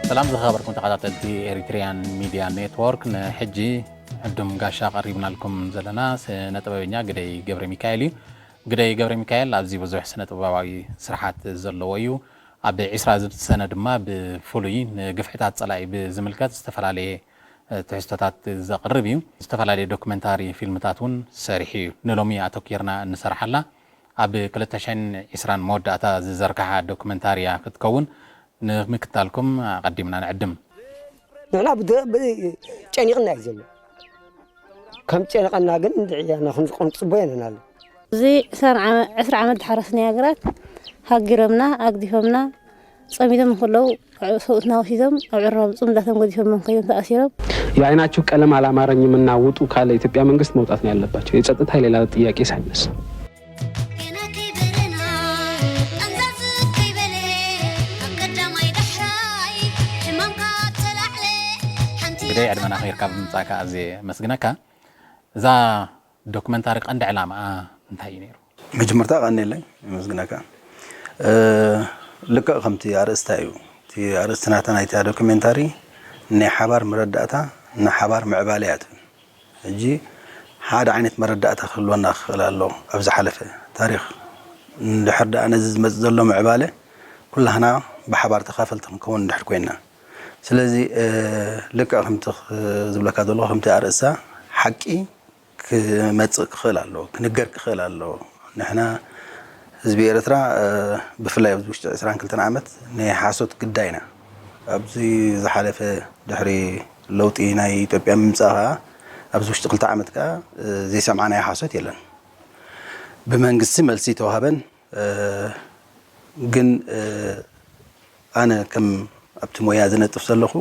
ሰላም ዝኸበርኩም ተኸታተልቲ ኤሪትሪያን ሚድያ ኔትወርክ፣ ንሕጂ ዕዱም ጋሻ ቀሪብናልኩም ዘለና ስነ ጥበበኛ ግደይ ገብረ ሚካኤል እዩ። ግደይ ገብረ ሚካኤል ኣብዚ ብዙሕ ስነ ጥበባዊ ስርሓት ዘለዎ እዩ። ኣብ ዒስራ ዝብቲ ሰነ ድማ ብፍሉይ ንግፍዕታት ጸላኢ ብዝምልከት ዝተፈላለየ ትሕዝቶታት ዘቕርብ እዩ። ዝተፈላለየ ዶክመንታሪ ፊልምታት እውን ሰሪሑ እዩ። ንሎሚ ኣተኪርና እንሰርሓላ ኣብ ክልተ ሽሕን ዕስራን መወዳእታ ዝዘርግሓ ዶክመንታሪ እያ ክትከውን። ንምክታልኩም ኣቐዲምና ንዕድም። ንሕና ጨኒቕና እዩ ዘሎ። ከም ጨነቐና ግን እንድዕያና ክንዝቆም ክፅቦ የነናለ። እዚ ዕስራ ዓመት ዝሓረስናዮ ግራት ሃጊሮምና፣ ኣግዲፎምና፣ ፀሚዶም እንከለዉ ሰብኡትና ወሲዶም ኣብ ዕራብ ፅምዳቶም ገዲፎሞም ከይዶም ተኣሲሮም። የዓይናችሁ ቀለም አላማረኝምና ውጡ ካለ የኢትዮጵያ መንግስት መውጣት ነው ያለባቸው። የጸጥታ የሌላ ጥያቄ ሳይነሳ። ግደይ ዕድመና ኸይርካ ብምምጻእካ ኣዝየ የመስግነካ። እዛ ዶክመንታሪ ቀንዲ ዕላማኣ እንታይ እዩ ነይሩ? መጀመርታ ቀንየለይ የመስግነካ። ልክዕ ከምቲ ኣርእስታ እዩ። እቲ ኣርእስቲ ናታ ናይታ ዶክሜንታሪ ናይ ሓባር መረዳእታ ንሓባር ምዕባለ እያ ትብል። ሕጂ ሓደ ዓይነት መረዳእታ ክህልወና ክኽእል ኣሎ። ኣብ ዝሓለፈ ታሪኽ እንድሕር ደኣ ነዚ ዝመጽእ ዘሎ ምዕባለ ኩላህና ብሓባር ተኻፈልቲ ክንከውን እንድሕር ኮይና፣ ስለዚ ልክዕ ከምቲ ዝብለካ ዘለኹ ከምቲ ኣርእስታ ሓቂ ክመጽእ ክኽእል ኣለዎ፣ ክንገር ክኽእል ኣለዎ። ንሕና ህዝቢ ኤርትራ ብፍላይ ኣብዚ ውሽጢ ዕስራን ክልተን ዓመት ናይ ሓሶት ግዳ ኢና። ኣብዚ ዝሓለፈ ድሕሪ ለውጢ ናይ ኢትዮጵያ ምምጻእ ከኣ ኣብዚ ውሽጢ ክልተ ዓመት ከኣ ዘይሰምዓናዮ ሓሶት የለን። ብመንግስቲ መልሲ ተዋህበን ግን ኣነ ከም ኣብቲ ሞያ ዝነጥፍ ዘለኹ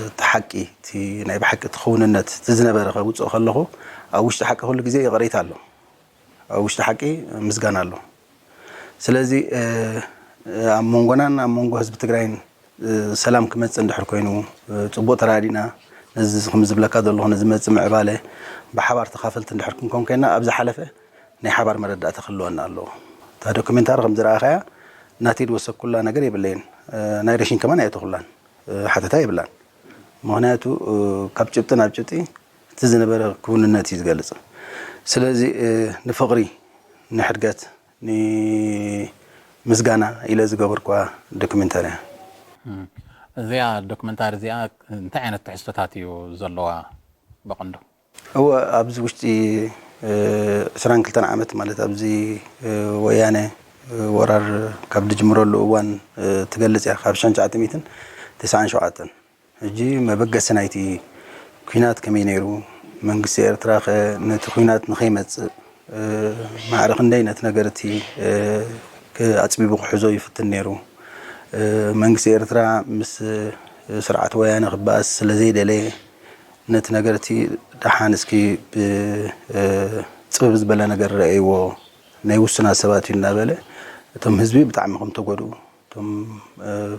እቲ ሓቂ እቲ ናይ ብሓቂ እቲ ክውንነት እቲ ዝነበረ ከውፅኦ ከለኹ ኣብ ውሽጢ ሓቂ ኩሉ ግዜ ይቕሬታ ኣሎ፣ ኣብ ውሽጢ ሓቂ ምስጋና ኣሎ። ስለዚ ኣብ መንጎናን ኣብ መንጎ ህዝቢ ትግራይን ሰላም ክመፅእ እንድሕር ኮይኑ ፅቡቕ ተራዲና ነዚ ከም ዝብለካ ዘለኹ ነዚ መፅእ ምዕባለ ብሓባር ተኻፈልቲ እንድሕር ክንኮን ኮይና ኣብ ዝሓለፈ ናይ ሓባር መረዳእታ ክህልወና ኣለዎ። እታ ዶክሜንታሪ ከም ዝረኣኻያ ናተይ ዝወሰድኩላ ነገር የብለይን። ናይ ሬሽን ከማን ኣየእተኹላን፣ ሓተታ የብላን። ምኽንያቱ ካብ ጭብጢ ናብ ጭብጢ እቲ ዝነበረ ክውንነት እዩ ዝገልጽ። ስለዚ ንፍቕሪ፣ ንሕድገት፣ ንምስጋና ኢለ ዝገበርኩዋ ዶክሜንታሪ እያ። እዚኣ ዶክመንታሪ እዚኣ እንታይ ዓይነት ትሕዝቶታት እዩ ዘለዋ ብቐንዱ? እወ፣ ኣብዚ ውሽጢ ዕስራን ክልተን ዓመት ማለት ኣብዚ ወያነ ወራር ካብ ዝጅምረሉ እዋን ትገልጽ እያ፣ ካብ ሽሕን ትሽዓተ ሚእትን ተስዓን ሸውዓተን። ሕጂ መበገሲ ናይቲ ኲናት ከመይ ነይሩ፣ መንግስቲ ኤርትራ ከ ነቲ ኲናት ንኸይመጽእ ማዕረ ክንደይ ነቲ ነገር እቲ ኣጽቢቡ ክሕዞ ይፍትን ነይሩ። መንግስቲ ኤርትራ ምስ ስርዓት ወያነ ክበኣስ ስለ ዘይደለየ ነቲ ነገር እቲ ደሓን እስኪ ብጽብብ ዝበለ ነገር ረኣይዎ፣ ናይ ውሱናት ሰባት እዩ እናበለ እቶም ህዝቢ ብጣዕሚ ከም ተጎድኡ፣ እቶም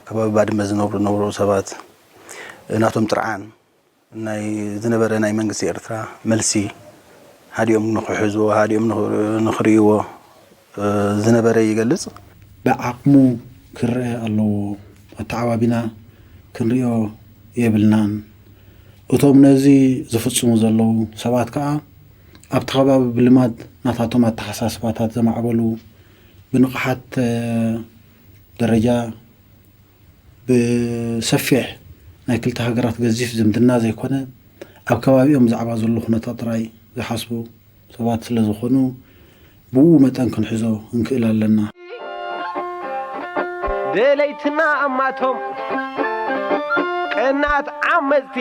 ከባቢ ባድመ ዝነብሩ ዝነበሩ ሰባት ናቶም ጥርዓን ናይ ዝነበረ ናይ መንግስቲ ኤርትራ መልሲ ሃዲኦም ንኽሕዝዎ፣ ሃዲኦም ንኽ- ንኽርእይዎ ዝነበረ ይገልጽ። ብዓቕሙ ክረአ ኣለዎ። ኣተዓባቢና ክንርእዮ የብልናን። እቶም ነዚ ዝፍጽሙ ዘለዉ ሰባት ከኣ ኣብቲ ከባቢ ብልማድ ናታቶም ኣተሓሳስባታት ዘማዕበሉ፣ ብንቕሓት ደረጃ ብሰፊሕ ናይ ክልተ ሃገራት ገዚፍ ዝምድና ዘይኮነ፣ ኣብ ከባቢኦም ብዛዕባ ዘሎ ኩነታት ጥራይ ዝሓስቡ ሰባት ስለ ዝኾኑ፣ ብኡ መጠን ክንሕዞ ክንክእል ኣለና። ደለይትና ኣማቶም ቀናት ዓመፅቲ።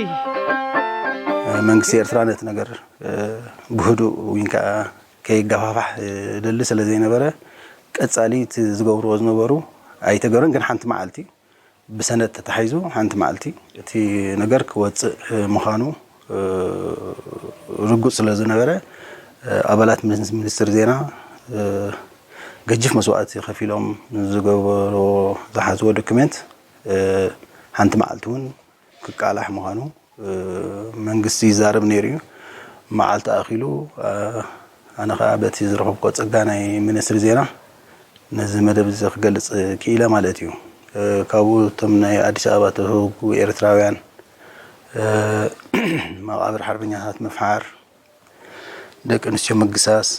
መንግስቲ ኤርትራ ነቲ ነገር ብህዱእ ወይን ከዓ ከይገፋፋሕ ደሊ ስለ ዘይነበረ፣ ቀጻሊ እቲ ዝገብርዎ ዝነበሩ ኣይተገብረን። ግን ሓንቲ መዓልቲ ብሰነድ ተታሒዙ ሓንቲ መዓልቲ እቲ ነገር ክወፅእ ምዃኑ ርጉፅ ስለ ዝነበረ፣ ኣባላት ሚኒስትሪ ዜና ገጅፍ መስዋእቲ ከፊሎም ዝገበርዎ ዝሓዝዎ ዶክሜንት ሓንቲ መዓልቲ እውን ክቃላሕ ምዃኑ መንግስቲ ይዛረብ ነይሩ እዩ። መዓልቲ ኣኺሉ ኣነ ከዓ በቲ ዝረኸብኮ ፀጋ ናይ ሚኒስትሪ ዜና ነዚ መደብ እዚ ክገልጽ ክኢለ ማለት እዩ። ካብኡ እቶም ናይ ኣዲስ ኣበባ ተህጉ ኤርትራውያን፣ መቓብር ሓርበኛታት ምፍሓር፣ ደቂ ኣንስትዮ ምግሳስ።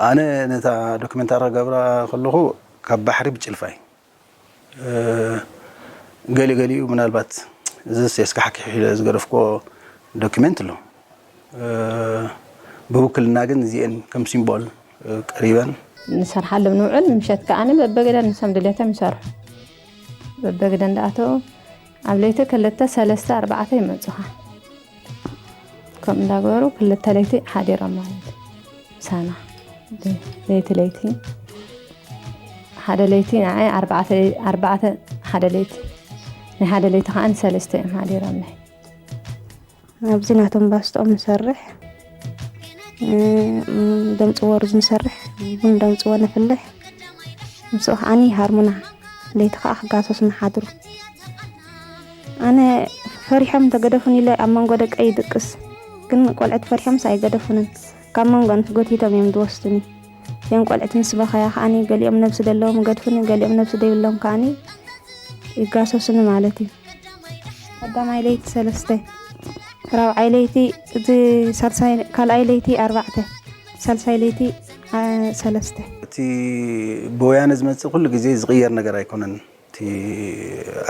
ኣነ ነታ ዶክመንታሪ ክገብራ ከለኹ ካብ ባሕሪ ብጭልፋይ፣ ገሊኡ ገሊኡ ምናልባት እዚ የስካሕክሕ ኢለ ዝገደፍኮ ዶክመንት ኣሎ። ብውክልና ግን እዚኤን ከም ሲምቦል ቀሪበን። ንሰርሓሎም ንውዕል፣ ንምሸት ከኣ በበገደል ንሶም ድሌቶም ይሰርሑ። በበገደል እንዳኣተው ኣብ ለይቲ ክልተ ሰለስተ ኣርባዕተ ይመጹኻ። ከም እንዳገበሩ ክልተ ለይቲ ሓዲሮም ማለት እዩ። ምሳና ለይቲ ለይቲ ሓደ ለይቲ ንዓይ ኣርባዕተ ኣርባዕተ ሓደ ለይቲ ናይ ሓደ ለይቲ ከዓ ንሰለስተ እዮም ሓዲሮምኒ። ኣብዚ ናቶም ባስጦም ንሰርሕ፣ ደምፅዎ ሩዝ ንሰርሕ፣ ቡን ደምፅዎ ነፍልሕ። ምስኡ ከዓኒ ይሃርሙና፣ ለይቲ ከዓ ክጋሰሱ ንሓድሩ። ኣነ ፈሪሖም ተገደፉን ኢለ ኣብ መንጎ ደቀይ ይድቅስ፣ ግን ቆልዕት ፈሪሖምስ ኣይገደፉንን። ካብ መንጎ ኣንፊ ጎቲቶም እዮም ዝወስዱኒ። እዚኦም ቆልዕት ምስ በኸያ ከዓኒ ገሊኦም ነብሲ ደለዎም ይገድፉኒ፣ ገሊኦም ነብሲ ደይብሎም ከዓኒ ይጋሰሱኒ ማለት እዩ። ቀዳማይ ለይቲ ሰለስተ፣ ራብዓይ ለይቲ እቲ ሳልሳይ፣ ካልኣይ ለይቲ ኣርባዕተ፣ ሳልሳይ ለይቲ አ፣ ሰለስተ። እቲ ብወያነ ዝመጽእ ኩሉ ግዜ ዝቕየር ነገር ኣይኮነን። እቲ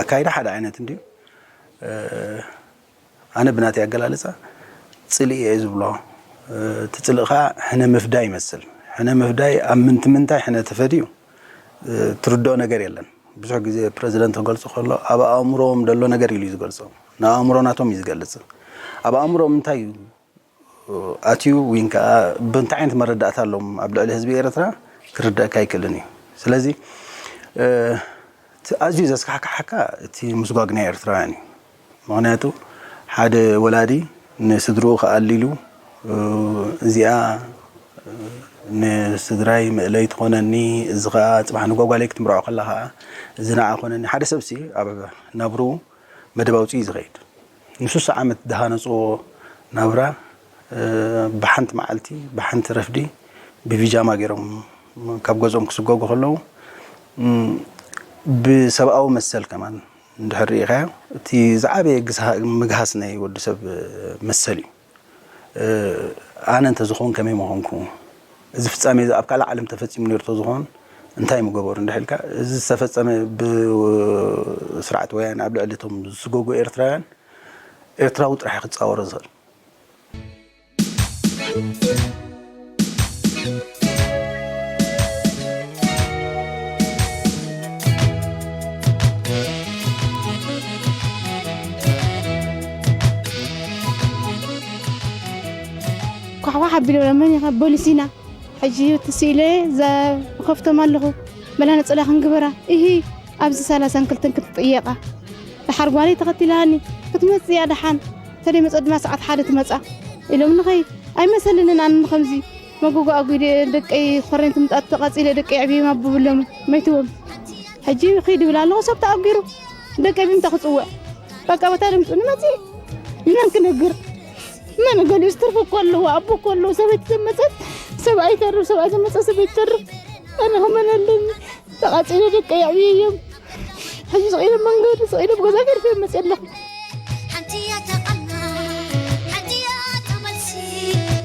ኣካይዳ ሓደ ዓይነት እንድዩ። ኣነ ብናተይ ኣገላልጻ ጽልኢ እየ ዝብሎ። እቲ ጽልኢ ኸኣ ሕነ ምፍዳይ ይመስል። ሕነ ምፍዳይ ኣብ ምንቲ ምንታይ ሕነ ተፈድዩ ትርድኦ ነገር የለን። ብዙሕ ግዜ ፕረዚደንት ክገልጾ ከሎ ኣብ ኣእምሮኦም ዘሎ ነገር ኢሉ እዩ ዝገልጾ። ንኣእምሮ ናቶም እዩ ዝገልጽ። ኣብ ኣእምሮኦም እንታይ እዩ ኣትዩ ወይ ከዓ ብእንታይ ዓይነት መረዳእታ ኣሎም ኣብ ልዕሊ ህዝቢ ኤርትራ ክርደእካ ኣይክእልን እዩ። ስለዚ እቲ ኣዝዩ ዘስካሕክሓካ እቲ ምስጓግ ናይ ኤርትራውያን እዩ። ምኽንያቱ ሓደ ወላዲ ንስድርኡ ክኣሊ ኢሉ እዚኣ ንስድራይ መእለይ ትኾነኒ፣ እዚ ኸዓ ፅባሕ ንጓጓለይ ክትምርዖ ከላ ኸዓ እዚ ንዓ ኮነኒ። ሓደ ሰብሲ ኣብ ናብርኡ መደብ ኣውፅኡ እዩ ዝኸይድ። ንስሳ ዓመት ዝሃነፅዎ ናብራ ብሓንቲ መዓልቲ ብሓንቲ ረፍዲ ብቢጃማ ገይሮም ካብ ገዝኦም ክስጎጉ ከለዉ ብሰብኣዊ መሰል ከማን እንድሕር ርኢኻዮ እቲ ዝዓበየ ምግሃስ ናይ ወዲ ሰብ መሰል እዩ። ኣነ እንተዝኸውን ከመይ ምኾንኩ? እዚ ፍጻሜ እዚ ኣብ ካልእ ዓለም ተፈጺሙ ነይሩ ተዝኾን እንታይ ምገበሩ እንድሕር ኢልካ፣ እዚ ዝተፈጸመ ብስርዓት ወያነ ኣብ ልዕሊ እቶም ዝስጎጉ ኤርትራውያን፣ ኤርትራዊ ጥራሕ እዩ ክጻወሮ ዝኽእል። ኳሕኳሕ ኣቢሎም መን ኢኻ ቦሊስ ኢና ሕጂ ትስኢለ እዛ እኸፍቶም ኣለኹ መላ ነጸላ ክንግበራ እሂ ኣብዚ ሰላሳን ክልተን ክትጥየቓ ደሓር ጓለይ ተኸቲላኒ ክትመጽእ እያ ደሓን ተደይ መጸ ድማ ሰዓት ሓደ ትመጻ ኢሎም ንኸይ ኣይመሰልንን ኣነ ከምዚ መጎጎ ኣጒደ ደቀይ ኾሬንቲ ምጣት ተቓጺለ ደቀይ ዕብዮም ኣቦ ብሎም መይትዎም ሕጂ ኺድ ይብል ኣለኹ ሰብ ተኣጒሩ ደቀይ ብምንታይ ክጽውዕ በቃ በታ ድምፁ ንመፅእ መን ክነግር መን ገሊኡ ዝተርፈ እኮ ኣለዎ ኣቦ እኮ ኣለዎ ሰበይቲ ዘመፀት ሰብኣይ ይተርፍ ሰብኣይ ዘመፀ ሰበይቲ ይተርፍ ኣነ ከመን ኣለኒ ተቓፂለ ደቀይ ኣዕብየዮም ሕጂ ስቕ ኢለ መንገዲ ስቕ ኢለ ብገዛ ገርፈ መፅእ ኣለኹ ሓንቲ እያ ተቐና ሓንቲ እያ ተመልሲ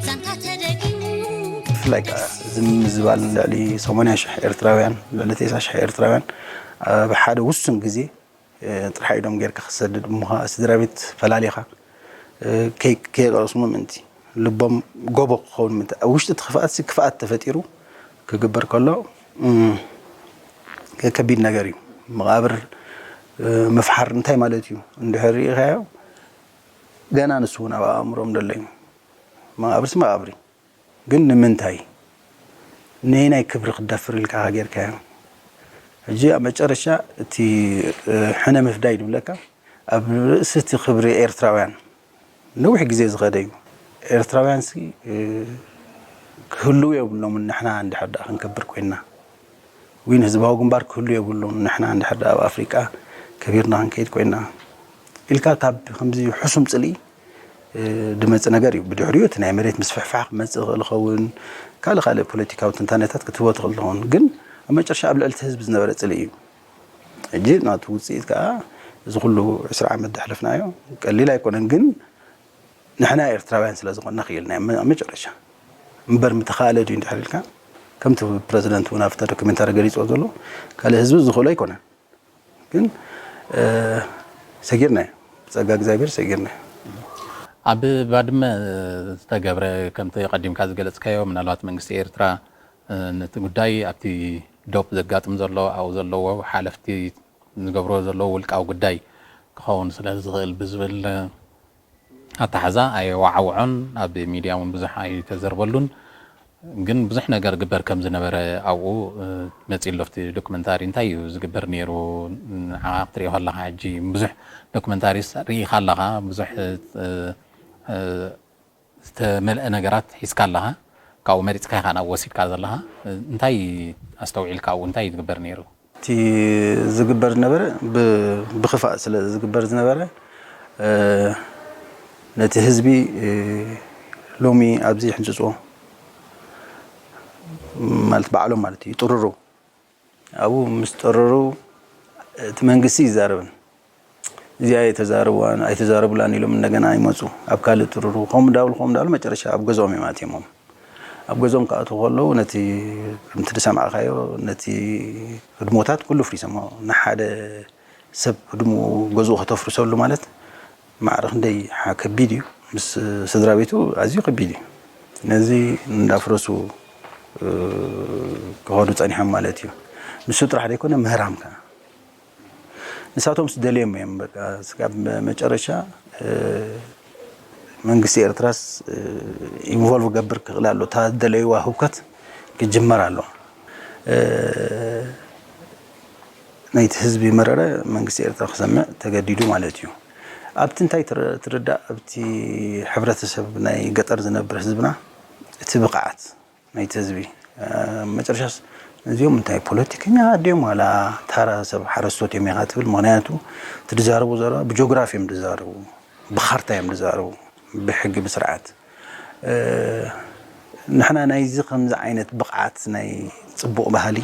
ዛንታ ተደጊሙ ብፍላይ ከዓ ዝም ዝባል ልዕሊ ሰማንያ ሽሕ ኤርትራውያን ልዕሊ ተስዓ ሽሕ ኤርትራውያን ኣብ ሓደ ውሱን ግዜ ጥራሕ ኢዶም ጌርካ ክትሰድድ እሞ ከዓ ስድራ ቤት ፈላሊኻ ከየቀስሙ ምእንቲ ልቦም ጎቦ ክኸውን ምእንቲ ኣብ ውሽጢ እቲ ክፍኣት ክፍኣት ተፈጢሩ ክግበር ከሎ ከቢድ ነገር እዩ። መቓብር ምፍሓር እንታይ ማለት እዩ እንድሕር ርኢኻዮ ገና ንሱ እውን ኣብ ኣእምሮም ዘሎ እዩ። መቓብርሲ መቓብር እዩ። ግን ንምንታይ ነየናይ ክብሪ ክትደፍር ኢልካ ጌርካዮ? ሕጂ ኣብ መጨረሻ እቲ ሕነ ምፍዳይ ድብለካ ኣብ ርእሲ እቲ ክብሪ ኤርትራውያን ነዊሕ ግዜ ዝኸደ እዩ። ኤርትራውያንሲ ክህልዉ የብሎምን ንሕና እንድሕር ደኣ ክንከብር ኮይንና። ዊን ህዝባዊ ግንባር ክህሉ የብሉን ንሕና እንድሕር ደኣ ኣብ ኣፍሪቃ ከቢርና ክንከይድ ኮይንና ኢልካ ካብ ከምዚ ሕሱም ጽልኢ ድመጽእ ነገር እዩ። ብድሕሪኡ እቲ ናይ መሬት ምስፍሕፋሕ ክመጽእ ይኽእል ይኸውን፣ ካልእ ካልእ ፖለቲካዊ ትንታነታት ክትህቦ ትኽእል ትኸውን። ግን ኣብ መጨረሻ ኣብ ልዕሊ እቲ ህዝቢ ዝነበረ ጽልኢ እዩ። ሕጂ ናቱ ውጽኢት ከኣ እዚ ኩሉ ዕስራ ዓመት ዘሕለፍናዮ ቀሊል ኣይኮነን። ግን ንሕና ኤርትራውያን ስለ ዝኾንና ክኢልና ኣብ መጨረሻ እምበር ምተኻእለ ድዩ እንድሕር ኢልካ፣ ከምቲ ፕረዚደንት እውን ኣብታ ዶክመንታሪ ገሊፅዎ ዘሎ፣ ካልእ ህዝቢ ዝኽእሎ ኣይኮነን። ግን ሰጊርናዮ፣ ብፀጋ እግዚኣብሔር ሰጊርናዮ። ኣብ ባድመ ዝተገብረ፣ ከምቲ ቀዲምካ ዝገለፅካዮ፣ ምናልባት መንግስቲ ኤርትራ ነቲ ጉዳይ ኣብቲ ዶብ ዘጋጥም ዘሎ ኣብኡ ዘለዎ ሓለፍቲ ዝገብርዎ ዘለዉ ውልቃዊ ጉዳይ ክኸውን ስለ ዝኽእል ብዝብል ኣተሓዛ ኣየወዓውዖን፣ ኣብ ሚድያ እውን ብዙሕ ኣይተዘርበሉን። ግን ብዙሕ ነገር ግበር ከም ዝነበረ ኣብኡ መፂኡ ኣሎ ኣብቲ ዶክመንታሪ። እንታይ እዩ ዝግበር ነይሩ? ንዓኻ ክትሪኦ ከለኻ ሕጂ ብዙሕ ዶክመንታሪስ ርኢኻ ኣለኻ፣ ብዙሕ ዝተመልአ ነገራት ሒዝካ ኣለኻ፣ ካብኡ መሪፅካ ኢኻ ናብ ወሲድካ ዘለኻ። እንታይ ኣስተውዒልካ ኣብኡ እንታይ እዩ ዝግበር ነይሩ? እቲ ዝግበር ዝነበረ ብክፋእ ስለ ዝግበር ዝነበረ ነቲ ህዝቢ ሎሚ ኣብዚ ሕንፅፅዎ ማለት ባዕሎም ማለት እዩ ይጥርሩ ኣብኡ ምስ ጠረሩ እቲ መንግስቲ ይዛረብን እዚኣ የተዛረቡዋን ኣይተዛረቡላን ኢሎም እንደገና ይመፁ ኣብ ካልእ ጥርሩ ከምኡ እንዳብሉ ከምኡ እንዳብሉ መጨረሻ ኣብ ገዝኦም እዮም ኣትየሞም ኣብ ገዝኦም ክኣትዉ ከለዉ ነቲ ከምቲ ዝሰማዕካዮ ነቲ ህድሞታት ኩሉ ፍሪሶሞ ንሓደ ሰብ ህድሙ ገዝኡ ከተፍርሰሉ ማለት ማዕረ ክንደይ ከቢድ እዩ ምስ ስድራ ቤቱ ኣዝዩ ከቢድ እዩ ነዚ እንዳፍረሱ ክኸዱ ጸኒሖም ማለት እዩ ንሱ ጥራሕ ዘይኮነ ምህራም ከ ንሳቶም ስደልዮም እዮም በቃ ስጋብ መጨረሻ መንግስቲ ኤርትራስ ኢንቮልቭ ገብር ክኽእል ኣሎ እታ ዝደለይዋ ህውከት ክጅመር ኣሎ ናይቲ ህዝቢ መረረ መንግስቲ ኤርትራ ክሰምዕ ተገዲዱ ማለት እዩ ኣብቲ እንታይ ትርዳእ ኣብቲ ሕብረተሰብ ናይ ገጠር ዝነብር ህዝብና እቲ ብቕዓት ናይቲ ህዝቢ መጨረሻስ እዚኦም እንታይ ፖለቲከኛ ድዮም ዋላ ታራ ሰብ ሓረስቶት እዮም ኢኻ ትብል ምክንያቱ እቲ ዝዛረቡ ዘረባ ብጂኦግራፊ እዮም ዝዛረቡ ብካርታ እዮም ዝዛረቡ ብሕጊ ብስርዓት ንሕና ናይዚ ከምዚ ዓይነት ብቕዓት ናይ ፅቡቕ ባህሊ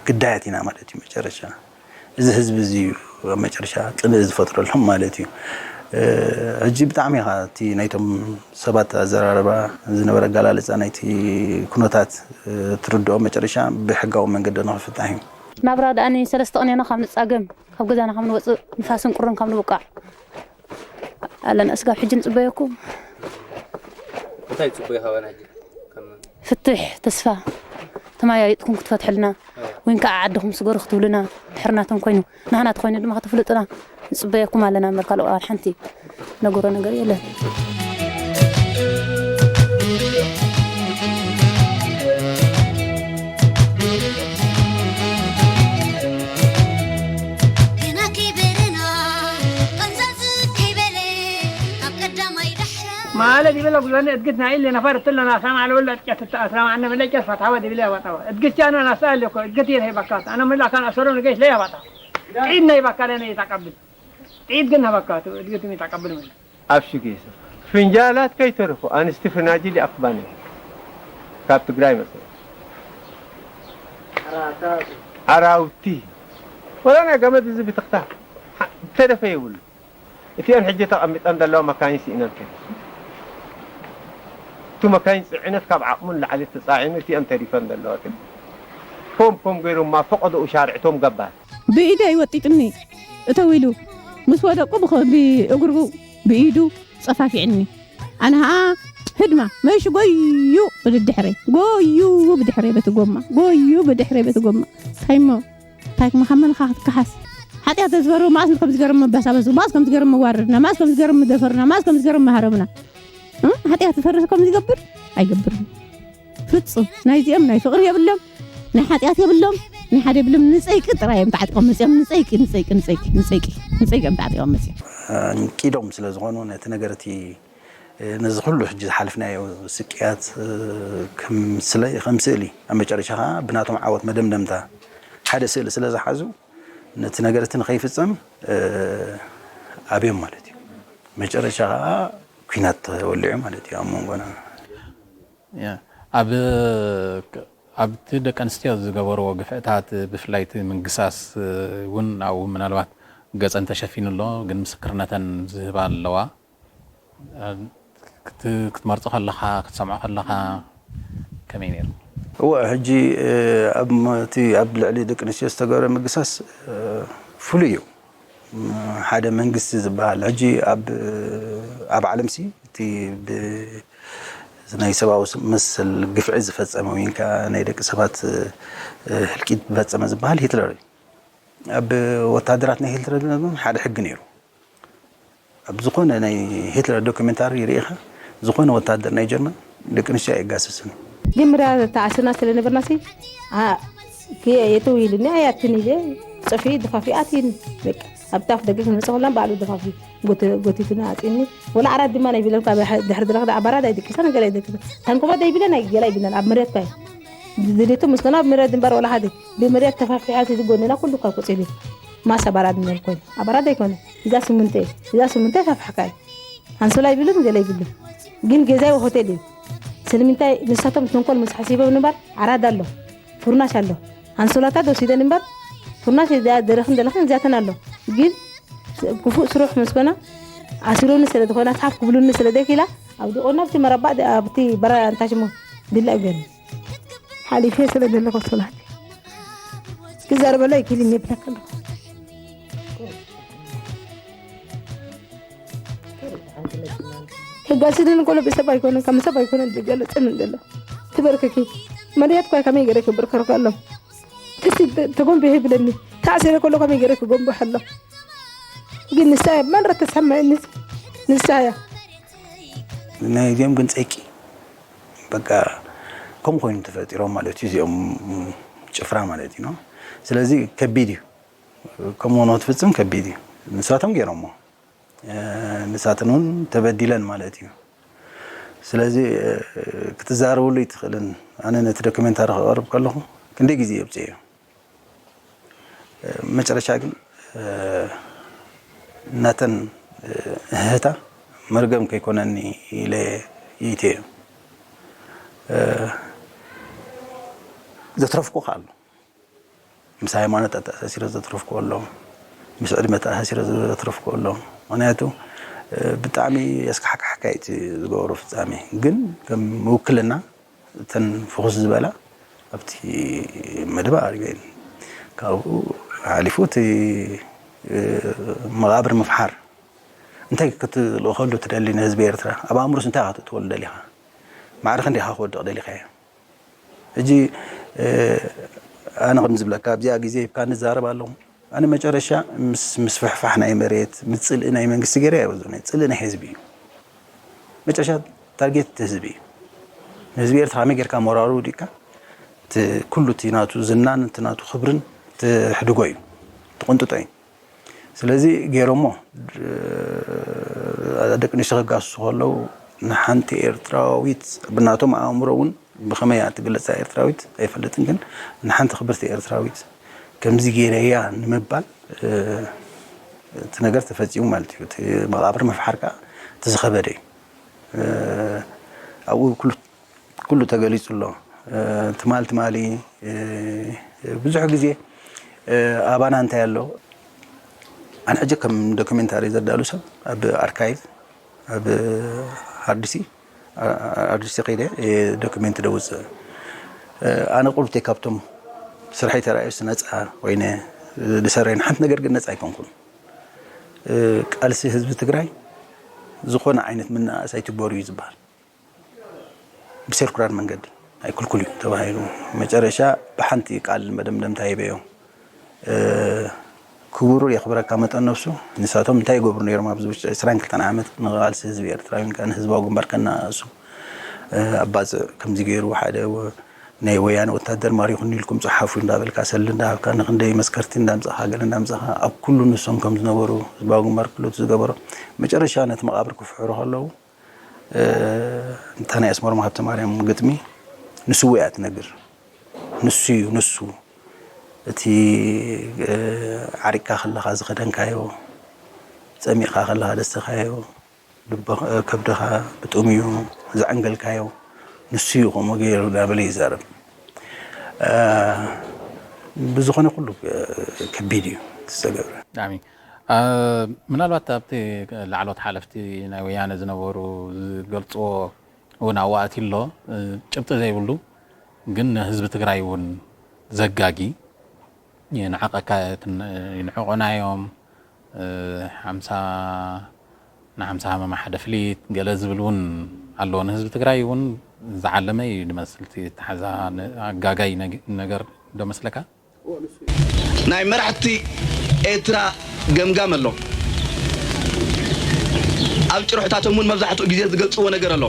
ግዳያት ኢና ማለት እዩ መጨረሻ እዚ ህዝቢ እዚ እዩ ኣብ መጨረሻ ቅንእ ዝፈጥረሎም ማለት እዩ ሕጂ ብጣዕሚ ኢኻ እቲ ናይቶም ሰባት ኣዘራርባ ዝነበረ ኣገላልፃ ናይቲ ኩነታት ትርድኦ መጨረሻ ብሕጋዊ መንገዲ ንክፍታሕ እዩ ናብራ ደኣኒ ሰለስተ ቅንያና ካብ ንፃገም ካብ ገዛና ካብ ንወፅእ ንፋስን ቁርን ካብ ንውቃዕ ኣለና እስጋብ ሕጂ ንፅበየኩም እንታይ ፅበዩ ካባና ሕጂ ፍትሕ ተስፋ ተማያይጥኩም ክትፈትሕልና ወይን ከዓ ዓድኹም ስገሩ ክትብሉና ድሕርናቶም ኮይኑ ናህና ተኮይኑ ድማ ከተፍልጡና ንፅበየኩም ኣለና እምበር ካልኦ ሓንቲ ነጎሮ ነገር የለን ማለ ዲብለ ጉዛነ እድግት ናይ ኢለ ነፋር ትለ ናሳማ አለ ወላ ጨት ተአስራ ማነ መለጨ ፈታወ ዲብለ ያወጣው እድግት ያና ናሳ አለ እኮ እድግት ይሄ ባካት አና መላ ካን አሰሩ ነገሽ ለያ ባታ ጢድ ናይ ባካለ ነው የታቀብል ጢድ ግን ነባካቱ እድግት ነው የታቀብል ማለት አብሽጌሰ ፍንጃላት ከይተረፉ ኣንስቲ ፍናጅል ይኣክባን ካብ ትግራይ መጽ ኣራውቲ ወላ ናይ ገመድ እዚ ብትኽታ ተደፈ ይብሉ እቲአን ሕጂ ተቐሚጠን ዘለዋ መካይን ስኢነን ከ እቱ መካይን ፅዕነት ካብ ዓቕሙ ንላዕሊ ተፃዒኑ እቲአን ተሪፈን ዘለዋ ግን ፖም ፖም ገይሮማ ፈቐዶኡ ሻርዕቶም ገባር ብኢደይ ወጢጥኒ እተው ኢሉ ምስ ወደቁ ብእግሩ ብኢዱ ፀፋፊዕኒ ኣነ ኸዓ ህድማ መሽ ጎዩ ብድድሕረይ ጎዩ ብድሕረይ በቲ ጎማ ጎዩ ብድሕረይ በቲ ጎማ እንታይ እሞ እንታይ መኻመንኻ ክትከሓስ ሓጢኣት ተዝፈርሁ መዓስ ከምዚ ገርም መበሳበሱ መዓስ ከምዚ ገርም መዋረድና መዓስ ከምዚ ገርም መደፈርና መዓስ ከምዚ ገርም መሃረምና ሓጢኣት ዝፈርህ ከምዚ ይገብር ኣይገብርን ፍፁም ናይዚኦም ናይ ፍቕሪ የብሎም ናይ ሓጢኣት የብሎም ናይ ሓደ የብሎም ንፀይቂ ጥራይ እዮም ተዓጢቆም መፅኦም ንፀይቂ ንፀይቂ ንፀይቂ ንፀይቂ ንፀይቂ እዮም ተዓጢቆም መፅኦም ቂዶም ስለ ዝኾኑ ነቲ ነገር እቲ ነዚ ኩሉ ሕጂ ዝሓልፍናዮ ስቅያት ከም ስእሊ ኣብ መጨረሻ ከዓ ብናቶም ዓወት መደምደምታ ሓደ ስእሊ ስለ ዝሓዙ ነቲ ነገር እቲ ንኸይፍፀም ኣብዮም ማለት እዩ መጨረሻ ከዓ ኲናት ተወሊዑ ማለት እዩ ኣብ መንጎና። ኣብ ኣብቲ ደቂ ኣንስትዮ ዝገበርዎ ግፍዕታት፣ ብፍላይ እቲ ምግሳስ እውን ኣብኡ ምናልባት ገፀን ተሸፊኑ ኣሎ፣ ግን ምስክርነተን ዝህባ ኣለዋ። ክትመርፆ ከለኻ ክትሰምዖ ከለኻ ከመይ ነይሩ? እወ፣ ሕጂ ኣብ ልዕሊ ደቂ ኣንስትዮ ዝተገብረ ምግሳስ ፍሉይ እዩ። ሓደ መንግስቲ ዝበሃል ሕጂ ኣብ ዓለምሲ እቲ ናይ ሰብኣዊ መሰል ግፍዒ ዝፈፀመ ወይ ከዓ ናይ ደቂ ሰባት ህልቂት ዝፈፀመ ዝበሃል ሂትለር እዩ። ኣብ ወታደራት ናይ ሂትለር ሓደ ሕጊ ነይሩ። ኣብ ዝኾነ ናይ ሂትለር ዶክመንታሪ ርኢኻ ዝኾነ ወታደር ናይ ጀርመን ደቂ ኣንስትዮ ኣየጋስስን። መጀመርያ ተኣሲርና ስለነበርና ሲ የትው ኢሉኒ ኣያትን ኢለ ፀፊ ደፋፊ ኣትይኒ። በቃ ኣብቲ ኣፍ ደገ ክንመፅእ ከለና ባዕሉ ደፋፊ ጎቲቱና ኣፅኒ። ወላ ዓራት ድማ ናይ ቢለልካ ድሕሪ ድረክ ኣባራት ኣይደቂሳን ገለ ኣይደቂሳን ታንኮባ ደይቢለን ኣይገላ ኣይቢለን ኣብ መሬት ኳ ድሌቱ ምስኮና ኣብ መሬት ድንበር ወላ ሓደ ብመሬት ተፋፊሓ ጎንና ኩሉ ካብ ቆፂሉ ማስ ኣባራት ድንበር ኮይኑ ኣባራት ኣይኮነ እዛ ስምንተ እዛ ስምንተ ፋፍሕካ እዩ። ኣንሶላ ይብልን ገለ ይብልን ግን ገዛይ ሆቴል እዩ። ስለምንታይ ንሳቶም ተንኮል ምስ ሓሲቦም ንበር ዓራድ ኣሎ ፍርናሽ ኣሎ ኣንሶላታት ወሲደን እምበር ፍርናሽ እዚኣ ደረኽን ደለኽን እዚኣተን ኣሎ ግን ክፉእ ስሩሕ ምስ ኮነ ኣሲሮኒ ስለ ዝኾነ ካብ ክብሉኒ ስለ ዘይክላ ኣብ ድቆና ኣብቲ መረባ ኣብቲ በራ እንታይ ሽሙ ድላ ይገርም ሓሊፈ ስለ ዘለኹ ሶላት ክዛረበሉ ኣይክእልን እየ ብለካ ኣለኹ። ከጋስድን ከሎ ብሰብ ኣይኮነን ከም ሰብ ኣይኮነን ዝገለፅን እንደሎ ትበርከኪ መርያት ኳ ከመይ ገይረ ክብርከርኩ ኣሎ ተጎንቢሑ ይብለኒ ተኣሲረ ከሎ ከመይ ገይረ ክጎንብሐ ኣሎ ግን ንሳ እያ መን ተሰማየኒ ንሳ እያ ናይ እዚኦም ግን ፀይቂ በቃ ከምኡ ኮይኖም ተፈጢሮም ማለት እዩ እዚኦም ጭፍራ ማለት እዩ ስለዚ ከቢድ እዩ ከምኡ ንክትፍፅም ከቢድ እዩ ንሳቶም ገይሮሞ ንሳተን እውን ተበዲለን ማለት እዩ ስለዚ ክትዛረብሉ ይትኽእልን ኣነ ነቲ ዶክመንታሪ ክቐርብ ከለኹ ክንደይ ግዜ የብፅእ እዩ መጨረሻ ግን እናተን እህህታ መርገም ከይኮነኒ ኢለ ይእትየ ዘትረፍኩ ከኣሉ ምስ ሃይማኖት ኣተኣሳሲረ ዘትረፍኩ ኣሎ ምስ ዕድመ ተኣሳሲረ ዘትረፍኩ ኣሎ ምክንያቱ ብጣዕሚ የስካሕካሕካ እዩ ዝገብሮ ፍፃሜ ግን ከም ውክልና እተን ፍኹስ ዝበላ ኣብቲ መደብ ኣቕሪበን ካብኡ ሓሊፉ እቲ መቓብር ምፍሓር እንታይ ክትልእኸሉ ትደሊ ንህዝቢ ኤርትራ ኣብ ኣእምሮስ እንታይ ክትእትወሉ ደሊኻ ማዕረ ክንዲኻ ክወድቕ ደሊኻ እያ ሕጂ ኣነ ከም ዝብለካ ኣብዚኣ ግዜ ሂብካ ንዛረብ ኣለኹ ኣነ መጨረሻ ምስ ምስፍሕፋሕ ናይ መሬት ምስ ፅልኢ ናይ መንግስቲ ገይረ ኣይወዘነ ፅልኢ ናይ ህዝቢ እዩ መጨረሻ ታርጌት ህዝቢ እዩ ህዝቢ ኤርትራ ከመይ ጌርካ ሞራሩ ዲካ ኩሉ እቲ ናቱ ዝናን እቲ ናቱ ክብርን ትሕድጎ እዩ ትቁንጥጦ እዩ ስለዚ ገይሮሞ ደቂ ኣንስትዮ ከጋስሱ ከለዉ ንሓንቲ ኤርትራዊት ብናቶም ኣእምሮ እውን ብኸመይ እያ ትግለጽ ኤርትራዊት ኣይፈልጥን ግን ንሓንቲ ክብርቲ ኤርትራዊት ከምዚ ገይረያ ንምባል እቲ ነገር ተፈጺሙ ማለት እዩ። እቲ መቓብር ምፍሓር ከኣ እቲ ዝኸበደ እዩ። ኣብኡ ኩሉ ኩሉ ተገሊጹ ኣሎ። ትማል ትማሊ ብዙሕ ግዜ ኣባና እንታይ ኣሎ ኣነ ሕጂ ከም ዶክሜንታሪ ዘዳሉ ሰብ ኣብ ኣርካይቭ ኣብ ሃርድሲ ኣርድሲ ከይደ ዶክሜንት ደውፅእ ኣነ ቁርብተይ ካብቶም ስርሐይ ተራእዮስ ነፃ ኮይነ ዝሰረይን ሓንቲ ነገር ግን ነፃ ኣይኮንኩን ቃልሲ ህዝቢ ትግራይ ዝኾነ ዓይነት ምንኣእስ ኣይትግበሩ እዩ ዝበሃል ብሴርኩላር መንገዲ ኣይክልኩል እዩ ተባሂሉ መጨረሻ ብሓንቲ ቃል መደምደምታ ሂበዮ ክቡር የኽብረካ መጠን ነብሱ ንሳቶም እንታይ ይገብሩ ነይሮም ኣብዚ ውሽጢ ዕስራን ክልተን ዓመት ንቃልሲ ህዝቢ ኤርትራ ይኹን ከዓ ንህዝባዊ ግንባር ከነኣእሱ ኣብ ባፅዕ ከምዚ ገይሩ ሓደ ናይ ወያነ ወታደር ማሪኹኒ ኢልኩም ፀሓፉ እንዳበልካ ሰልዲ እንዳሃብካ ንክንደይ መስከርቲ እንዳምፀኻ ገለ እንዳምፀኻ ኣብ ኩሉ ንሶም ከም ዝነበሩ ህዝባዊ ግንባር ክፍለጡ ዝገበሮ መጨረሻ ነቲ መቃብር ክፍሕሩ ከለዉ እታ ናይ ኣስመሮም ሃብተማርያም ግጥሚ ንስዉ እያ ትነግር። ንሱ እዩ ንሱ እቲ ዓሪቅካ ከለኻ ዝኸደንካዮ፣ ጸሚእካ ከለኻ ደስተኻዮ፣ ከብድኻ ብጥምዩ ዝዓንገልካዮ ንሱ እዩ ከምኡ ገይሩ እናበለ ይዛረብ። ብዝኾነ ኩሉ ከቢድ እዩ ዝተገብረ። ምናልባት ኣብቲ ላዕሎት ሓለፍቲ ናይ ወያነ ዝነበሩ ዝገልፅዎ እውን ኣዋእቲ ኣሎ። ጭብጢ ዘይብሉ ግን ንህዝቢ ትግራይ እውን ዘጋጊ ይንዕቐካ ይንዕቑና እዮም። ሓምሳ ንሓምሳ ሃመማ ሓደ ፍሊት ገለ ዝብል እውን ኣለዎ። ንህዝቢ ትግራይ እውን ዝዓለመ እዩ ዝመስል። እቲ ኣተሓዛ ኣጋጋይ ነገር ዶ መስለካ? ናይ መራሕቲ ኤርትራ ገምጋም ኣሎ። ኣብ ጭርሕታቶም እውን መብዛሕትኡ ግዜ ዝገልፅዎ ነገር ኣሎ።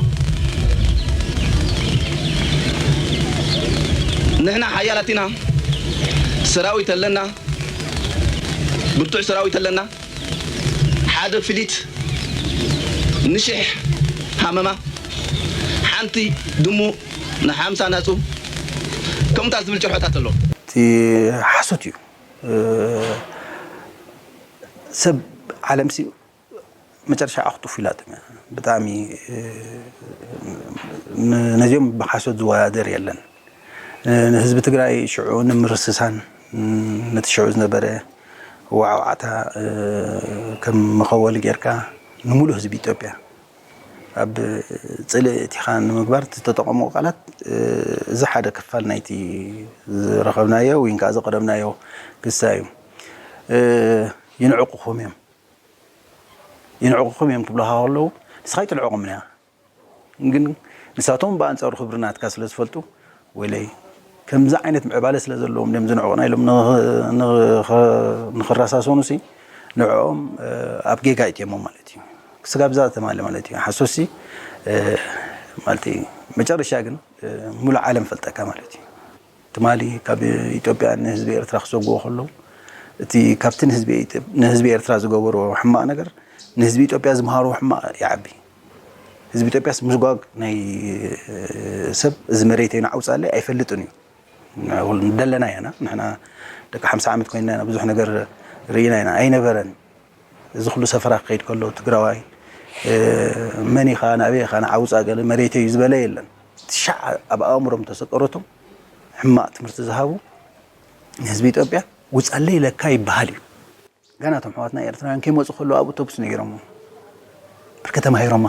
ንሕና ሓያላት ኢና፣ ሰራዊት ኣለና፣ ብርቱዕ ሰራዊት ኣለና። ሓደ ፍሊት ንሽሕ ሃመማ፣ ሓንቲ ድሙ ንሓምሳ ናፁ፣ ከምታት ዝብል ጭርሖታት ኣሎ። እቲ ሓሶት እዩ። ሰብ ዓለም ሲ መጨረሻ ኣኽጡፍ ኢላቶም እያ። ብጣዕሚ ነዚኦም ብሓሶት ዝወዳደር የለን። ንህዝቢ ትግራይ ሽዑ ንምርስሳን ነቲ ሽዑ ዝነበረ ዋዕዋዕታ ከም መኸወሊ ጌርካ ንሙሉእ ህዝቢ ኢትዮጵያ ኣብ ፅልኢ እቲኻ ንምግባር ዝተጠቐምዎ ቃላት እዚ ሓደ ክፋል ናይቲ ዝረኸብናዮ ወይ ከዓ ዝቐረብናዮ ክሳ እዩ። ይንዕቁኹም እዮም ይንዕቁኹም እዮም ክብሉኻ ከለዉ ንስኻ ይትንዕቆም እያ። ግን ንሳቶም ብኣንፃሩ ክብሪ ናትካ ስለ ዝፈልጡ ወይለይ ከምዚ ዓይነት ምዕባለ ስለ ዘለዎም ድም ዝንዕቑና ኢሎም ንኽረሳሰኑ ሲ ንዕኦም ኣብ ጌጋ ይጥየሞም ማለት እዩ። ክስጋብ እዛ ተማሊ ማለት እዩ። ሓሶሲ ማለት እዩ። መጨረሻ ግን ሙሉእ ዓለም ፈልጠካ ማለት እዩ። ትማሊ ካብ ኢትዮጵያ ንህዝቢ ኤርትራ ክሰግዎ ከለዉ እቲ ካብቲ ንህዝቢ ኤርትራ ዝገበርዎ ሕማቕ ነገር ንህዝቢ ኢትዮጵያ ዝመሃርዎ ሕማቕ ይዓቢ። ህዝቢ ኢትዮጵያስ ምስጓግ ናይ ሰብ እዚ መሬተይ ንዓውፃለይ ኣይፈልጥን እዩ። ደለና ኢና ንሕና ደቂ ሓምሳ ዓመት ኮይንና ኢና ብዙሕ ነገር ርኢና ኢና ኣይነበረን። እዚ ኩሉ ሰፈራ ክኸይድ ከሎ ትግራዋይ መን ኢኻ ናበይ ኢኻ ንዓውፃ ገለ መሬተይ እዩ ዝበለ የለን። ትሻዕ ኣብ ኣእምሮም ተሰቀረቶም ሕማቕ ትምህርቲ ዝሃቡ ንህዝቢ ኢትዮጵያ ውፃለይ ኢለካ ይበሃል እዩ። ገና እቶም ኣሕዋትና ኤርትራውያን ከይመፁ ከለዉ ኣብ ኣውቶቡስ ነጊሮሞ ብርከ ተማሂሮማ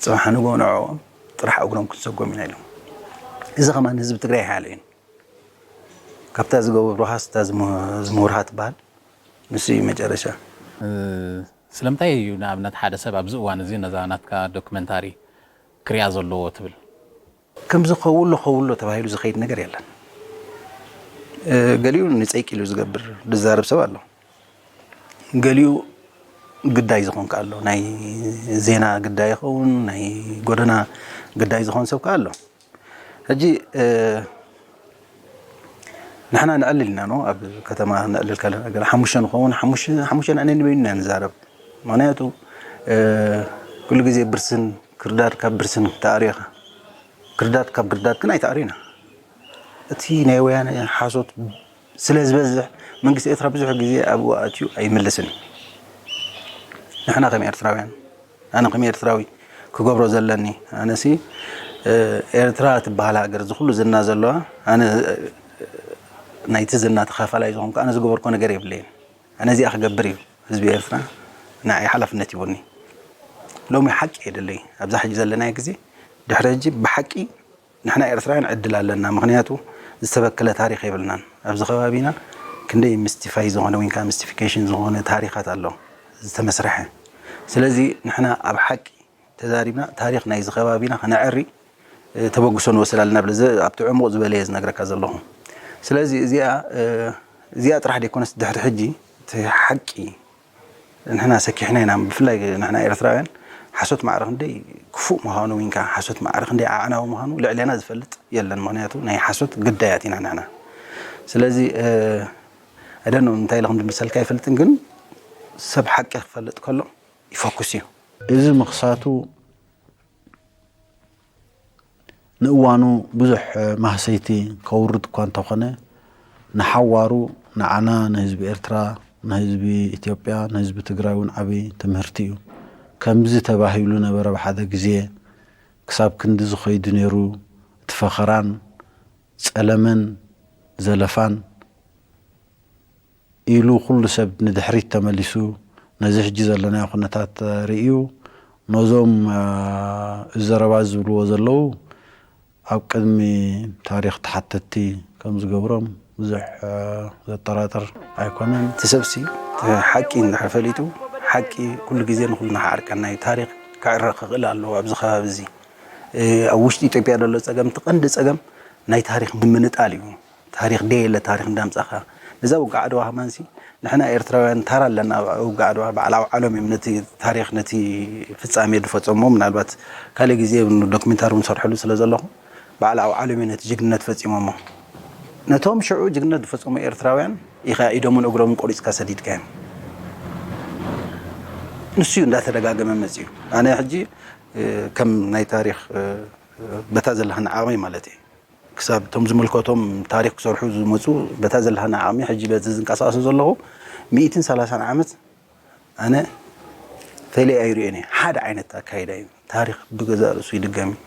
ፅባሕ ንግሆ ንዕኦም ጥራሕ እግሮም ክንሰጎም ኢና ኢሎም። እዚ ከማን ህዝቢ ትግራይ ኣይሓለዩን። ካብታ ዝገበሩኻስ እታ ዝምህሩኻ ትበሃል ንሱ እዩ መጨረሻ። ስለምንታይ እዩ ንኣብነት ሓደ ሰብ ኣብዚ እዋን እዚ ነዛ ናትካ ዶክመንታሪ ክሪኣ ዘለዎ ትብል? ከምዚ ከውሎ ከውሎ ተባሂሉ ዝኸይድ ነገር የለን። ገሊኡ ንፀይቂ ኢሉ ዝገብር ዝዛረብ ሰብ ኣሎ። ገሊኡ ግዳይ ዝኾን ከ ኣሎ። ናይ ዜና ግዳይ ይኸውን፣ ናይ ጎደና ግዳይ ዝኾን ሰብ ከ ኣሎ። ሕጂ ንሕና ንዕልል ኢና ኖ ኣብ ከተማ ንዕልል ከለና ገለ ሓሙሽተ ንኸውን ሓሙሽተ ንዕነ ንበይኑ ኢና ንዛረብ። ምክንያቱ ኩሉ ግዜ ብርስን ክርዳድ ካብ ብርስን ተኣርዩ ኢኻ። ክርዳድ ካብ ክርዳድ ግን ኣይተኣርዩና። እቲ ናይ ወያነ ሓሶት ስለ ዝበዝሕ መንግስቲ ኤርትራ ብዙሕ ግዜ ኣብኡ ኣትዩ ኣይምልስን እዩ። ንሕና ከም ኤርትራውያን ኣነ ከም ኤርትራዊ ክገብሮ ዘለኒ ኣነሲ ኤርትራ ትበሃል ሃገር እዚ ኩሉ ዝና ዘለዋ ኣነ ናይቲ ዝና ተኻፋላይ ዝኾንኩ ኣነ ዝገበርኮ ነገር የብለይን። ኣነ እዚኣ ክገብር እዩ ህዝቢ ኤርትራ ንዓይ ሓላፍነት ይቡኒ። ሎሚ ሓቂ የድለይ ኣብዛ ሕጂ ዘለናዮ ግዜ ድሕሪ ሕጂ ብሓቂ ንሕና ኤርትራውያን ዕድል ኣለና። ምኽንያቱ ዝተበከለ ታሪኽ የብልናን። ኣብዚ ከባቢና ክንደይ ምስቲፋይ ዝኾነ ወይ ከዓ ምስቲፊኬሽን ዝኾነ ታሪኻት ኣሎ ዝተመስረሐ። ስለዚ ንሕና ኣብ ሓቂ ተዛሪብና ታሪኽ ናይዚ ከባቢና ከነዐሪ ተበግሶ ንወስድ ኣለና ብለ ኣብቲ ዕሙቕ ዝበለ እየ ዝነግረካ ዘለኹ። ስለዚ እዚኣ እዚኣ ጥራሕ ደይኮነስ ድሕሪ ሕጂ እቲ ሓቂ ንሕና ሰኪሕና ኢና። ብፍላይ ንሕና ኤርትራውያን ሓሶት ማዕረ ክንደይ ክፉእ ምዃኑ ወይንካ ሓሶት ማዕረ ክንደይ ኣዕናዊ ምዃኑ ልዕሌና ዝፈልጥ የለን። ምኽንያቱ ናይ ሓሶት ግዳያት ኢና ንሕና። ስለዚ ኣደኖ እንታይ ኢለ ከም ዝምልሰልካ ኣይፈልጥን፣ ግን ሰብ ሓቂ ክፈልጥ ከሎ ይፈኩስ እዩ። እዚ ምኽሳቱ ንእዋኑ ብዙሕ ማህሰይቲ ከውርድ እኳ እንተኾነ ንሓዋሩ ንዓና ንህዝቢ ኤርትራ ንህዝቢ ኢትዮጵያ ንህዝቢ ትግራይ እውን ዓብዪ ትምህርቲ እዩ። ከምዚ ተባሂሉ ነበረ ብሓደ ግዜ፣ ክሳብ ክንዲ ዝኸይዱ ነይሩ፣ እቲ ፈኸራን ጸለመን ዘለፋን ኢሉ ኩሉ ሰብ ንድሕሪት ተመሊሱ ነዚ ሕጂ ዘለናዮ ኩነታት ርእዩ፣ ነዞም፣ እ፣ እዚ ዘረባ ዝብልዎ ዘለዉ ኣብ ቅድሚ ታሪኽ ተሓተትቲ ከም ዝገብሮም ብዙሕ፣ እ፣ ዘጠራጥር ኣይኮነን። እቲ ሰብሲ እቲ ሓቂ እንድሕር ፈሊጡ፣ ሓቂ ኩሉ ግዜ ንኹሉ ንኽዓርቀና እዩ። ታሪኽ ክዕረ ክኽእል ኣለዎ ኣብዚ ከባቢ እዚ። እ፣ ኣብ ውሽጢ ኢትዮጵያ ዘሎ ጸገም፣ እቲ ቀንዲ ጸገም ናይ ታሪኽ ምምንጣል እዩ። ታሪኽ ደየለ ታሪኽ እንዳምጻኻ ነዛ ውግእ ዓድዋ ከማንሲ ንሕና ኤርትራውያን ታራ ኣለና። ኣብ ውግእ ዓድዋ በዓል ኣውዓሎም እዮም ነቲ ታሪኽ፣ ነቲ ፍጻሜ ዝፈጸሞ። ምናልባት ካልእ ግዜ እውን ዶክሜንታሪ እውን ሰርሐሉ ስለ ዘለኹ በዓል ኣውዓሎም እዮም ነቲ ጅግንነት ፈጺሞሞ። ነቶም ሽዑ ጅግንነት ዝፈጸሙ ኤርትራውያን ኢኻ ኢዶምን እግሮምን ቆሪጽካ ሰዲድካዮም። ንሱ እዩ እንዳተደጋገመ መጺኡ። ኣነ ሕጂ፣ እ፣ ከም ናይ ታሪኽ፣ እ፣ በታ ዘለኽኒ ዓቕሚ ማለት እዩ። ክሳብ እቶም ዝምልከቶም ታሪኽ ክሰርሑ ዝመጹ በታ ዘለኻና ዓቕሚ ሕጂ በቲ ዝንቀሳቐሱ ዘለኹ ሚእትን ሰላሳን ዓመት ኣነ ፈልየ ኣይርእዮን እየ። ሓደ ዓይነት ኣካይዳ እዩ። ታሪኽ ብገዛእ ርእሱ ይድገም እዩ።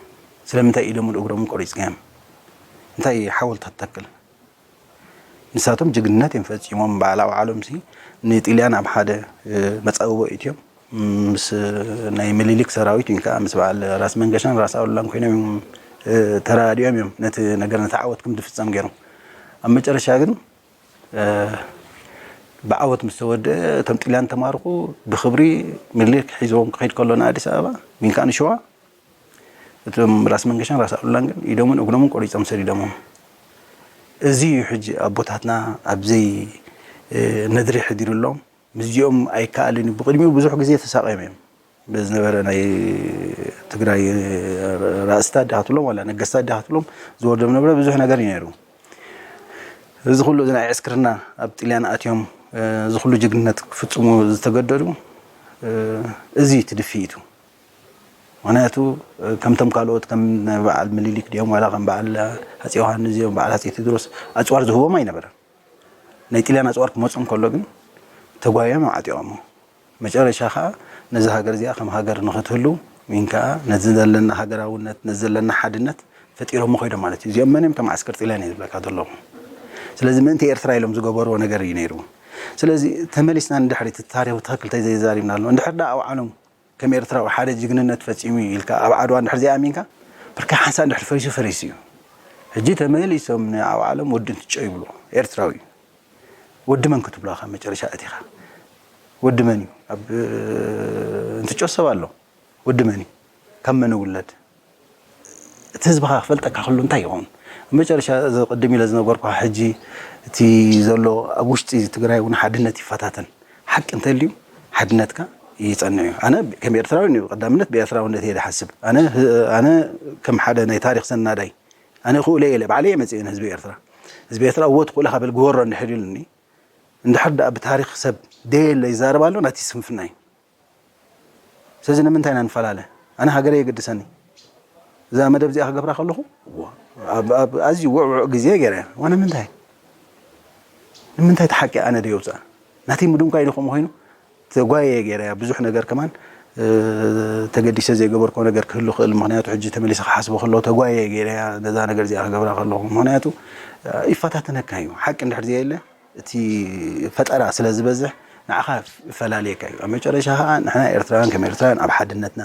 ስለምንታይ ኢዶምን እግሮምን ቆሪጽካዮም? እንታይ ሓወልቲ ክትተክል? ንሳቶም ጅግንነት እዮም ፈጺሞም። በዓል ኣውዓሎምሲ ንጥልያን ኣብ ሓደ፣ እ፣ መጻብቦ እትዮም። ምስ ናይ ምኒልክ ሰራዊት ወይ ከዓ ምስ በዓል ራስ መንገሻን ራስ ኣሉላን ኮይኖም እዮም፣ እ፣ ተረዳዲኦም እዮም ነቲ ነገር፣ ነቲ ዓወት ከም ዝፍጸም ገይሮም። ኣብ መጨረሻ ግን፣ እ፣ ብዓወት ምስ ተወደአ እቶም ጥልያን ተማርኹ ብኽብሪ ምኒልክ ሒዝዎም ክኸይድ ከሎ ንኣዲስ ኣበባ ወይ ከዓ ንሸዋ እቶም ራስ መንገሻን ራስ ኣሉላን ግን ኢዶምን እግሮምን ቆሪጾም ሰዲዶሞም። እዚ እዩ ሕጂ ኣቦታትና ኣብዘይ፣ እ፣ ነድሪ ሕዲሩሎም ምስዚኦም ኣይከኣልን እዩ። ብቕድሚኡ ብዙሕ ግዜ ተሳቒዮም እዮም። ብዝነበረ ናይ ትግራይ ራእስታት ዲኻ ትብሎም ዋላ ነገስታት ዲኻ ትብሎም ዝወርዶም ነበረ ብዙሕ ነገር እዩ ነይሩ። እዚ ኩሉ እዚ ናይ ዕስክርና ኣብ ጥልያን ኣትዮም፣ እ፣ እዚ ኩሉ ጅግንነት ክፍጽሙ ዝተገደዱ፣ እ፣ እዚ እዩ እቲ ድፍኢቱ። ምኽንያቱ፣ እ፣ ከምቶም ካልኦት ከም በዓል ምኒልክ ድዮም ዋላ ከም በዓል ሃፀይ ዮሃንስ ድዮም በዓል ሃፀይ ቴዎድሮስ ኣፅዋር ዝህቦም ኣይነበረን። ናይ ጥልያን ኣፅዋር ክመፁ እንከሎ ግን ተጓዮም እዮም ዓጢቖሞ። መጨረሻ ከዓ ነዛ ሃገር እዚኣ ከም ሃገር ንኽትህሉ ወይ ከዓ ነዚ ዘለና ሃገራውነት፣ ነዚ ዘለና ሓድነት ፈጢሮሞ ከይዶም ማለት እዩ። እዚኦም መን እዮም? እቶም ዓስከር ጥልያን እየ ዝብለካ ዘለኹ። ስለዚ ምእንቲ ኤርትራ ኢሎም ዝገበርዎ ነገር እዩ ነይሩ። ስለዚ ተመሊስና ንድሕሪት እቲ ታሪኽ ብትኽክል ተዘይዛሪብና ኣሎ። እንድሕር ደኣ ኣብ ዓለም ከም ኤርትራዊ ሓደ ጅግንነት ፈጺሙ ኢልካ ኣብ ዓድዋ እንድሕር ዘይኣሚንካ፣ ብርካ ሓንሳእ እንድሕር ፈሪሱ ፈሪሱ እዩ። ሕጂ ተመሊሶም ንኣብ ዓለም ወዲ እንትጮ ይብልዎ። ኤርትራዊ እዩ። ወዲ መን ክትብሎ ኢኻ መጨረሻ ኣቲኻ? ወዲ መን እዩ? ኣብ እንትጮ ሰብ ኣሎ። ወዲ መን እዩ? ካብ መን ይውለድ? እቲ ህዝብኻ ክፈልጠካ ከሎ እንታይ ይኸውን? ኣብ መጨረሻ እዚ ቅድም ኢለ ዝነገርኩኻ ሕጂ እቲ ዘሎ ኣብ ውሽጢ ትግራይ እውን ሓድነት ይፈታተን። ሓቂ እንተልዩ ሓድነትካ ይጸንዕ እዩ። ኣነ ከም ኤርትራዊ እዩ ቀዳምነት ብኤርትራውነት እየ ዝሓስብ። ኣነ ኣነ ከም ሓደ ናይ ታሪኽ ሰናዳይ ኣነ ክእለ ኢለ ባዕለይ እየ መጽእ ንህዝቢ ኤርትራ። ህዝቢ ኤርትራ እወ ትኽእለ ካብ ግበሮ እንድሕር ኢሉኒ እንድሕር ደኣ ብታሪኽ ሰብ ደየለ ይዛረብ ኣሎ ናቲ ስንፍና እዩ። ስለዚ ንምንታይ ኢና ንፈላለ? ኣነ ሃገረይ የገድሰኒ። እዛ መደብ እዚኣ ክገብራ ከለኹ ኣብ ኣብ ኣዝዩ ውዕውዕ ግዜ ገይረ እያ። ዋና ምንታይ? ንምንታይ እቲ ሓቂ ኣነ ደየውፅኣ? ናተይ ምድንኳይ ኢሉ ከምኡ ኮይኑ ተጓየ ገይረ እያ። ብዙሕ ነገር ከማን፣ እ፣ ተገዲሰ ዘይገበርኮ ነገር ክህሉ ክእል። ምኽንያቱ ሕጂ ተመሊሰ ክሓስቦ ከለኹ ተጓየ ገይረ እያ ነዛ ነገር እዚኣ ክገብራ ከለኹ። ምኽንያቱ፣ እ፣ ይፈታተነካ እዩ። ሓቂ እንድሕር ዘየለ እቲ ፈጠራ ስለ ዝበዝሕ ንዓኻ ይፈላልየካ እዩ። ኣብ መጨረሻ ከዓ ንሕና ኤርትራውያን ከም ኤርትራውያን ኣብ ሓድነትና፣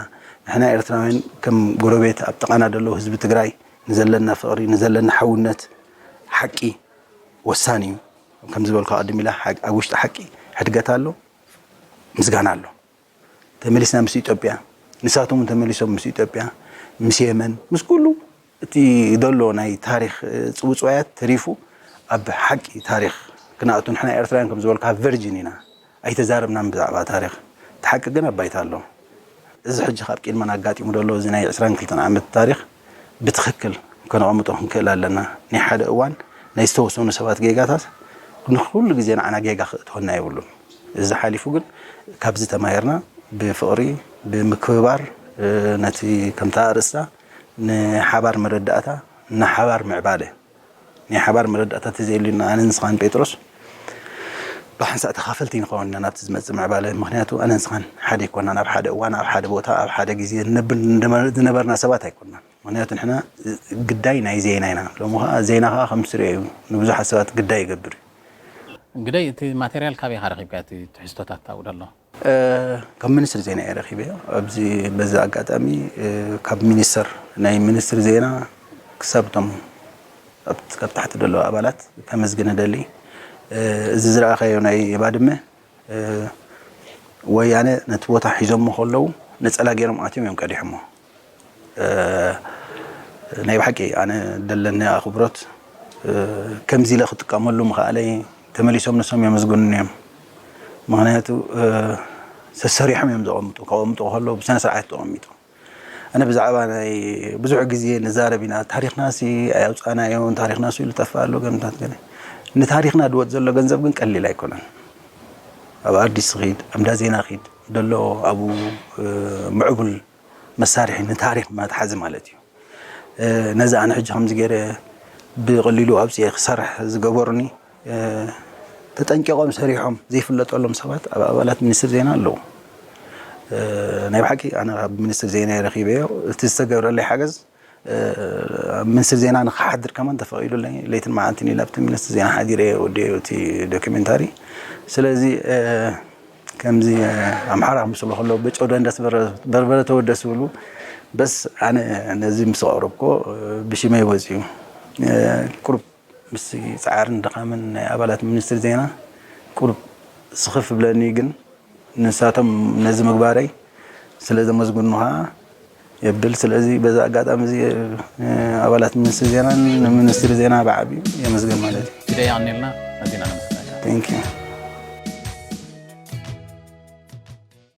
ንሕና ኤርትራውያን ከም ጎረቤት ኣብ ጥቓና ዘለዉ ህዝቢ ትግራይ ንዘለና ፍቕሪ፣ ንዘለና ሓውነት ሓቂ ወሳኒ እዩ። ከም ዝበልኩ ኣቐድም ኢለ ሓ-፣ ኣብ ውሽጢ ሓቂ ሕድገት ኣሎ፣ ምስጋና ኣሎ። ተመሊስና ምስ ኢትዮጵያ፣ ንሳቶም እውን ተመሊሶም ምስ ኢትዮጵያ፣ ምስ የመን፣ ምስ ኩሉ እቲ ዘሎ ናይ ታሪኽ፣ እ፣ ጽውጽዋያት ተሪፉ ኣብ ሓቂ ታሪኽ ክንኣቱ ንሕና ኤርትራውያን ከም ዝበልካ ቨርጂን ኢና። ኣይተዛረብናን ብዛዕባ ታሪኽ። እቲ ሓቂ ግን ኣብ ባይታ ኣሎ። እዚ ሕጂ ካብ ቅድመና ኣጋጢሙ ዘሎ እዚ ናይ ዕስራን ክልተን ዓመት ታሪኽ ብትኽክል ከነቐምጦ ክንክእል ኣለና። ናይ ሓደ እዋን ናይ ዝተወሰኑ ሰባት ጌጋታት ንኹሉ ግዜ ንዓና ጌጋ ክእትወና የብሉን። እዚ ሓሊፉ ግን ካብዚ ተማሂርና ብፍቕሪ፣ ብምክብባር፣ እ፣ ነቲ ከምታ ኣርእስታ ንሓባር መረዳእታ፣ ንሓባር ምዕባለ፣ ናይ ሓባር መረዳእታ ተዘይህልዩና ኣነ ንስኻን ጴጥሮስ ብሓንሳእ ተኻፈልቲ ንኸውን ኢና ናብቲ ዝመጽእ ምዕባለ። ምኽንያቱ ኣነ ንስኻን ሓደ ኣይኮናን፣ ኣብ ሓደ እዋን፣ ኣብ ሓደ ቦታ፣ ኣብ ሓደ ግዜ ንነብር ዝነበርና ሰባት ኣይኮናን። ምኽንያቱ ንሕና ግዳይ ናይ ዜና ኢና። ሎሚ ኸዓ ዜና ኸዓ ከም ስሪኦ እዩ፣ ንብዙሓት ሰባት ግዳይ ይገብር እዩ። ግደይ፣ እቲ ማቴርያል ካበይ ኢኻ ረኺብካ? እቲ ትሕዝቶታት ኣብኡ ደሎ ካብ ሚኒስትሪ ዜና እየ ረኺበዮ። ኣብዚ በዚ ኣጋጣሚ ካብ ሚኒስተር ናይ ሚኒስትሪ ዜና ክሳብ እቶም ካብ ታሕቲ ዘለዉ ኣባላት ከመስግን እደሊ። እዚ ዝረኣኻዮ ናይ ባድመ ወያነ ነቲ ቦታ ሒዞሞ ከለዉ ነፀላ ገይሮም ኣትዮም እዮም ቀዲሖሞ። ናይ ብሓቂ ኣነ ደለኒ ኣኽብሮት ከምዚ ኢለ ክጥቀመሉ ምኽኣለይ ተመሊሶም ንሶም የመስግኑኒ እዮም። ምኽንያቱ ሰሰሪሖም እዮም ዘቐምጡ፣ ከቐምጡ ከለዉ ብስነ ስርዓት ተቐሚጡ። ኣነ ብዛዕባ ናይ ብዙሕ ግዜ ንዛረብ ኢና፣ ታሪኽና ሲ ኣያውፃናዮን ታሪኽና ሲ ኢሉ ጠፍእ ኣሎ ገምታት ገለ። ንታሪኽና ድወጥ ዘሎ ገንዘብ ግን ቀሊል ኣይኮነን። ኣብ ኣርዲስ ኺድ፣ ኣብ እንዳ ዜና ኺድ፣ ደሎ ኣብኡ ምዕቡል መሳርሒ ንታሪኽ መትሓዚ ማለት እዩ። ነዚ ኣነ ሕጂ ከምዚ ገይረ ብቐሊሉ ኣብፅኤ ክሰርሕ ዝገበሩኒ ተጠንቂቖም ሰሪሖም ዘይፍለጠሎም ሰባት ኣብ ኣባላት ሚኒስትሪ ዜና ኣለዉ። ናይ ብሓቂ ኣነ ካብ ሚኒስትሪ ዜና እየ ረኺበዮ። እቲ ዝተገብረለይ ሓገዝ ኣብ ሚኒስትሪ ዜና ንክሓድር ከማን ተፈቒዱለይ። ለይትን መዓልትን ኢለ ኣብቲ ሚኒስትሪ ዜና ሓዲረ እየ ወዲኤ እቲ ዶክሜንታሪ። ስለዚ ከምዚ ኣምሓራ ክምስሉ ከለዉ በጨው ደንደስ በርበረ ተወደስ ዝብሉ በስ ኣነ ነዚ ምስ ኣቕረብኮ ብሽመይ ወፅዩ ቁሩብ ምስ ፃዕርን ድኻምን ናይ ኣባላት ሚኒስትሪ ዜና ቁሩብ ስኽፍ ብለኒ ግን ንሳቶም ነዚ ምግባረይ ስለ ዘመስግኑ ከዓ የብል። ስለዚ በዚ ኣጋጣሚ እዚ ኣባላት ሚኒስትሪ ዜናን ሚኒስትሪ ዜና ብዓብዩ የመስግን ማለት እዩ። ግደይ ኣኔልና ኣዚና ነመስግነካ። Thank you።